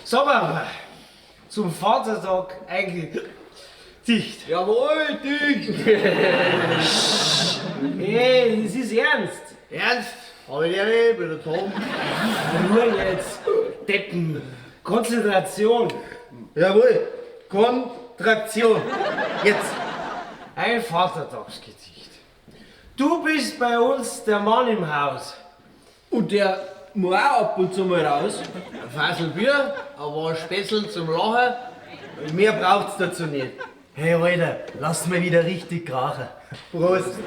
Sag mal, zum Vatertag ein Gedicht. Jawohl, dicht! Hey, das ist ernst. Ernst? Hab ich dir nicht, bin der Tom. Ruhe jetzt, Deppen. Konzentration. Jawohl, Kontraktion. Jetzt. Ein Vatertagsgedicht. Du bist bei uns der Mann im Haus. Und der muss auch ab und zu mal raus. Ein Fassel Bier, ein paar Spätzl zum Lachen. Mehr braucht's dazu nicht. Hey Alter, lass mal wieder richtig krachen. Prost.